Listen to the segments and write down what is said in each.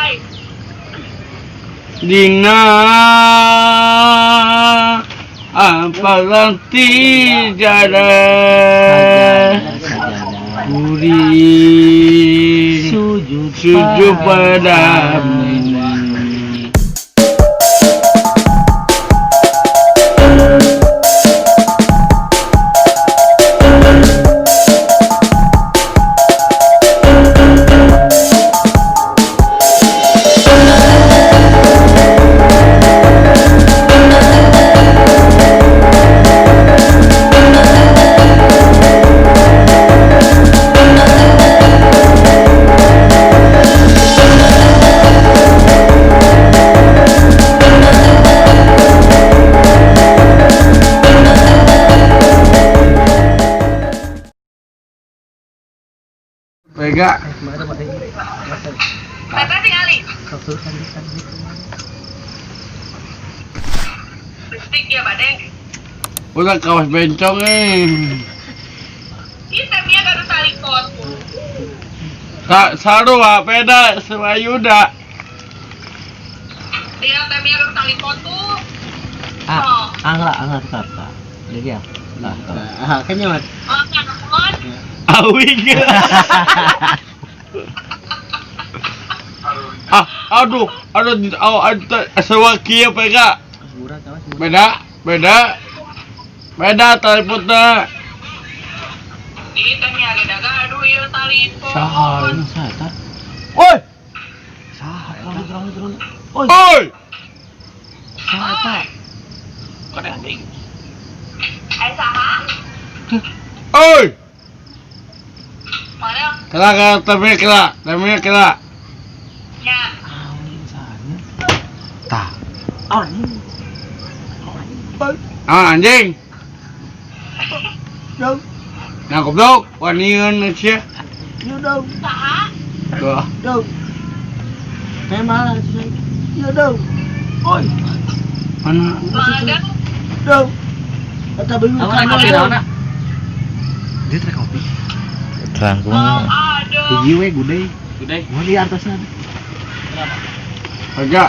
Badai. Dina ampalan tijada Buri Sujud sujud padamu. Vega. Teteh tingali. Lipstick ya badai. Udah kawas bencong eh. Ih, Teh Mia gaduh talipot. Kak sarua beda Semayuda. Dia Teh Mia gaduh talipot tuh. Ah, angla angla tetap tak. Lagi ya. Nah, Ah, kayaknya mat. Oh, telepon. Awing. Ah, aduh, aduh, oh, aduh, sarua kieu Vega. Murah kawas. Beda, beda. Beda talipotna. Ih, Teh Mia ge gaduh ieu talipot. Saha ini saha eta? Oi, Saha eta? Oi, oi. saha eta? Eh, saha? Oi. Mana? Kela kela tapi kela, tapi kela. Nya. Awing saha nya? Tah. Anjing. Ah, anjing. Dong, Nah, goblok, waniun sia. yo dong, Saha? Tuh. dong. Saya malah susah. Yo dong, Oi. Mana? Mana? dong. Eta bingung Awan kan kopi dong. naon? Dia teh kopi. Terang Oh, kumaha. aduh. Hiji we gudeg. Gudeg. Mau di artosna. Vega.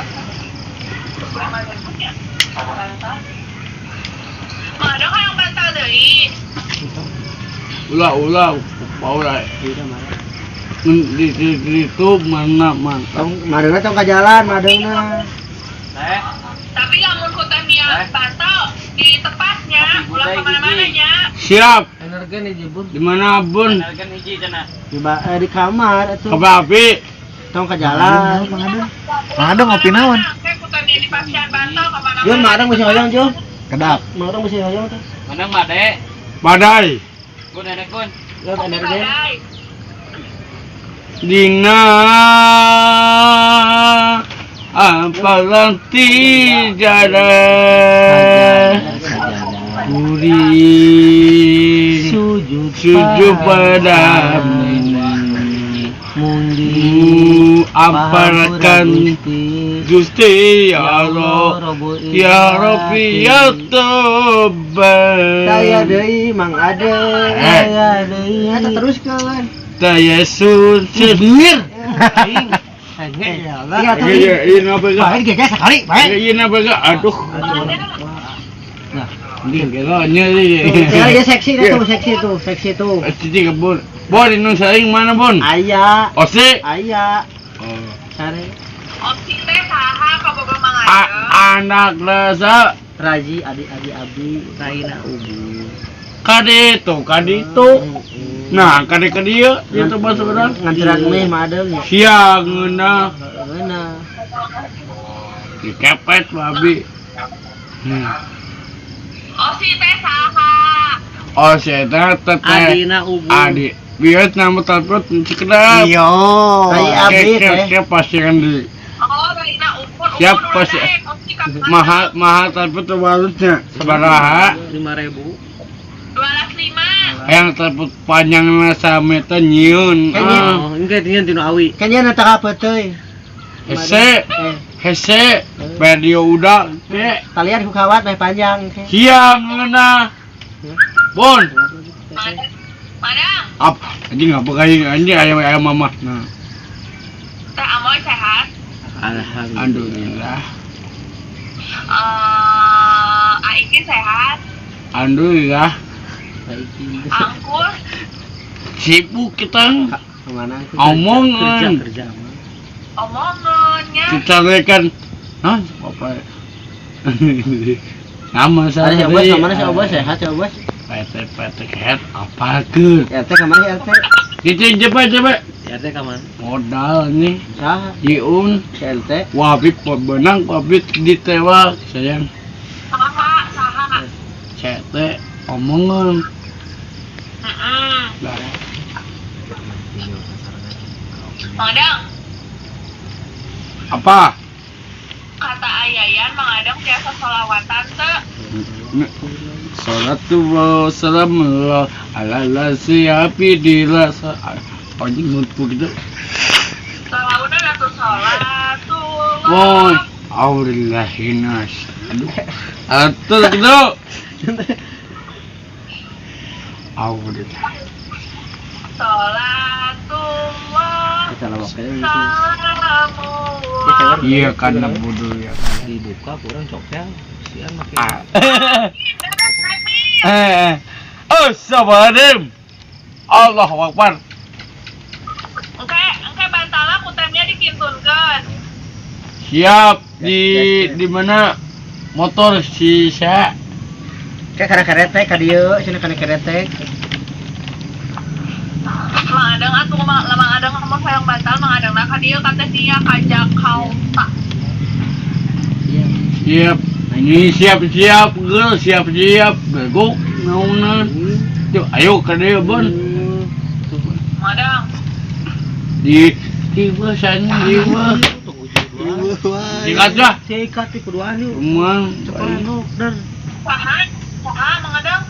Mana hayang bantal deui? Ulah ulah ulah. Di di di itu mana mantap. Tong madeuna tong ka jalan madeuna. Tapi lamun ku Teh Mia bantal di tepasnya, ulah kemana-mana nya. Siap. Energen di jebur. Di mana bun? Di di kamar atuh. Kabar api. Tong ka jalan. Mang Adeng. Mang Adeng ngopi naon? Kayak ku Teh Mia di pasian bantal kemana-mana. Jun, madang bisa hoyong, Jun. Kedap. Madang bisa hoyong tuh. Badai. Yo energen. Badai. Dina ampalan tijada Buri Sujud sujud padamu. Mundi Amparakan Gusti ya Allah ya Rabbi ya Tuhan. Saya deui Mang Adeng. Eh. Saya deui. Eta teruskeun. Saya suci. Aing. Iya, tuh. Iya, iya, napa gak? Baik, geus sekali, baik. Iya, napa gak? Aduh. Nah, Anjing, gelonnya sih. Ya, ya seksi dah tuh, seksi tuh, seksi tuh. Cici kebun. Bon, ini saing mana, Bon? Aya, Ose. aya, Oh. sare, Opsi teh saha kabogoh Mang Adeng? Anak desa Raji, adi adi abi, Raina ubu. kade itu, kade itu. Nah, kade ke dia, itu bahasa orang. Nganteran meh madeng ya. Siang ngeunah, Ngeunah. dikepet babi. Opsi teh saha? Ose teh teteh Adina ubu. adi. Biar nama telepon sekedap. Iyo. Rai abi Oke, teh. oke, pasti kan di Oh, Raina Upun, Siap, Upun ulah pasti. daek. Opsi ka mana? Mahal mahal telepon terbalutnya sabaraha. 5.000. 205. Yang telepon panjangna sameta nyieun. Kayaknya. Ah. Oh, engke tinggal tinu awi. Kayaknya nanti apa teh? Hese, Eh, hese, video udah ke kalian ku kawat meh panjang ke. siang ngeunah. Bon, Madang, apa anjing apa kayak anjing ayam ayam mama. Nah, Teh Amoy sehat. Alhamdulillah. Alhamdulillah. Aiki sehat. Alhamdulillah. Baik. Angkus. Sibuk kita. Kemana aku? Omongan. Kerja mah. Omongannya. Kita kan. Hah? Apa? Nama saya. Ada si Obos, kemana si Obos? Sehat si Obos? PT PT head apa ke? RT kemana si RT? Kita coba coba. RT ka mana? Modal nih. Saha? Jiun. Si RT. Wabit benang, wabit ditewak sayang. Saha, saha. CT omongan. Lah. Mang Adang. Apa? Kata Ayayan Mang Adang tiasa sholawatan teu. Salatullah salamullah ala la siapi dilasa. Anjing nutpu gitu. Sholawatna atuh sholatullah. Woi, aulillahinas. Aduh. Atuh gitu. Aulilah. Sholatullah. Salamullah. Iya karena bodoh ya. Dibuka kurang coknya. Sian makin. Oh, sabarim. Allahu Akbar. Engke bantala kutemnya dikintunkeun. Siap di mana motor si saya. Kayak kana keretek ka dieu, cenah kana keretek. Mang Adang atuh Mang Adang ngomong sayang bantal Mang Adang na ka dieu ka teh sia ka Jakarta. Siap. Ini siap-siap, geus siap-siap, bego naonan. Tuh, ayo ka dieu bon. Mang Adang. Di tiba sana tiba. Sikat lah. Sikat di kuduan yuk. Emang. Cepat dar. Saha? Saha Mang Adang?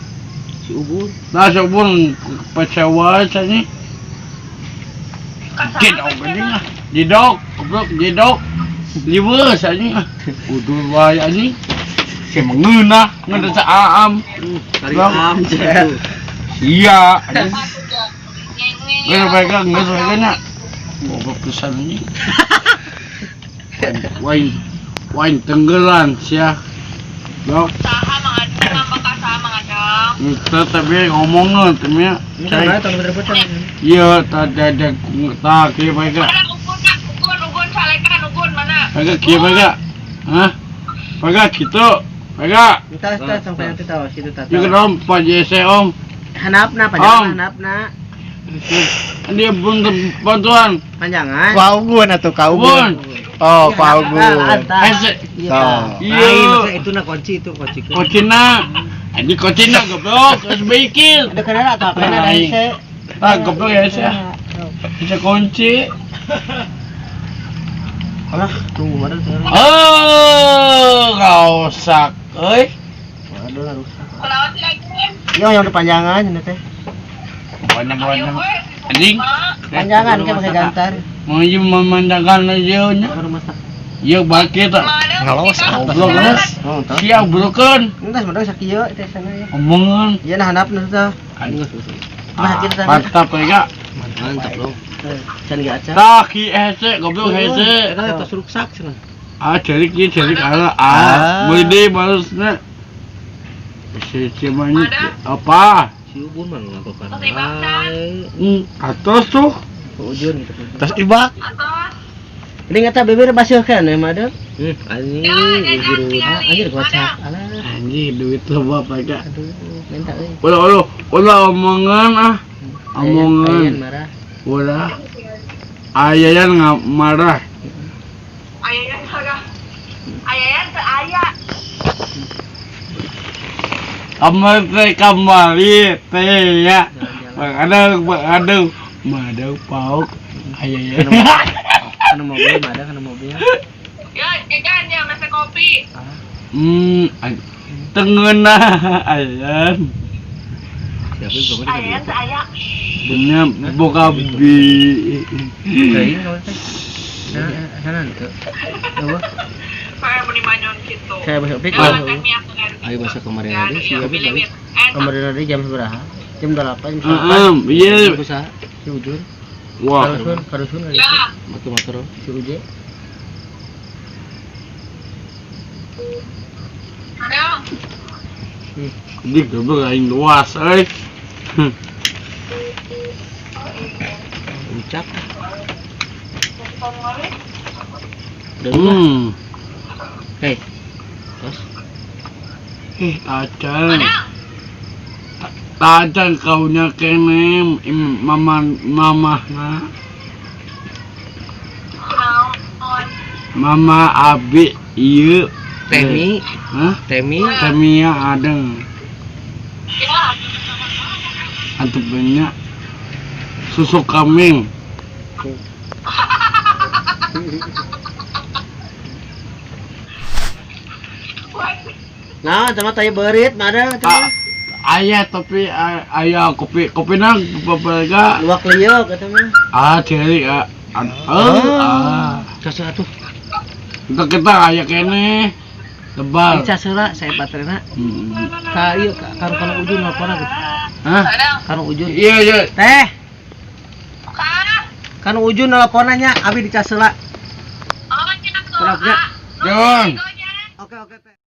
Si Ubun. Nah, si Ubun pecewa sana. Jidok anjing ah. Jidok, goblok jidok. Liweuh anjing ah. Udur wae anjing. Si mengeunah, ngeunah saam. Tarik am jatuh. Iya, anjing. Geus pegang, geus pegang nya. Goblok pisan anjing. Wain, wain tenggelan sia. Dok. Saha Mang Adang, ngambek ka saha Mang Adang? Itu tapi ngomongnya tapi Saya iya, tadi ada tak kieu bae ka. Mana ugun, ugun, ugun calekan ugun mana? Bae kieu bae ka. Hah? Bae gitu. Bae ka. Entar entar sampai nanti tahu situ tata. Ieu om Pak JC om. Hanapna panjangan hanapna. Dia bantuan. Panjangan. Ka Ugun atuh ka Ugun. Oh, Pak Ugun. Iya. Itu na kunci itu kunci. Kuncina. Ini kuncina goblok, harus bikin. Ada kenal atau apa ada hese. Ah, goblok ya hese. Bisa kunci. Alah, tunggu mana tuh. Oh, rusak euy. Waduh, rusak. Kunaon sih lagi? Yo, yang udah panjangan ini teh. Panjang-panjang. Anjing. Panjangan kayak pakai gantar. Mau ieu memanjangkan aja nya. Ieu baki tah. Ngalos goblok geus. Siap broken. Entas mah sakieu teh sana ya. Omongan. Iya nah hanapna tah. Mantap ya. Mantap loh. Can ge aca. Tah ki hese goblok hese. Eta tos ruksak cenah. Ah cerik ieu cerik ala ah. Meuli deui balusna. Si cimanya apa? Si Ubun mah ngelakukan. Atos tuh. Ujun gitu. Tos ibak. Atos. Ini ngata bebir basuh kan ya madam? Anjing, anjir kocak. Alah, anjing duit loba pakai. Aduh, minta euy. Ulah ulah ulah omongan ah. Omongan. Marah. Ulah. Ayayan nggak marah. Ayayan marah. Ayayan teu aya. Kamar teh kamari teh ya. Aduh, aduh, madau pauk. Ayayan. Kana mobil, ada kana mobil. Ya, jajan ya, masak kopi. Tengenah ayan. Siapa Ayan saya. Bener boga bi. Teuing kamu teh. Sana henteu. Eueuh. Saya meni manyon gitu. Saya besok pik. Ayo bahasa kemarin hari sih tapi balik. Kemarin hari jam berapa? Jam 8, jam 8. Heeh, iya. Si Ujun. Wah. Karusun, karusun kali itu. Motor-motor Si Uje. Ada. Di goblok aing luas euy. Ucap. Hei. Terus. Acan. Tacan kaunya kene mama mamahna. Mama Abi ieu. Temi. Hah? Temi. Temia ada. Ya. Atau banyak susu kambing. Nah, sama tanya berit, mana Ah, ayah tapi ayah kopi kopi nang babaga. Luak liuk kata mah. Ah, ceri ah. Ah. Terus atuh. Kita kita ayah kene tebal. Ica heula saya baterena. Ka ieu ka kanu ujun nelponna gitu. Hah? Kanu ujun. Iya, iya. Teh. Kanu ujun nelponna nya abi dicas heula. Oh, nya Kurang, tuh. John. Oke, oke, Teh.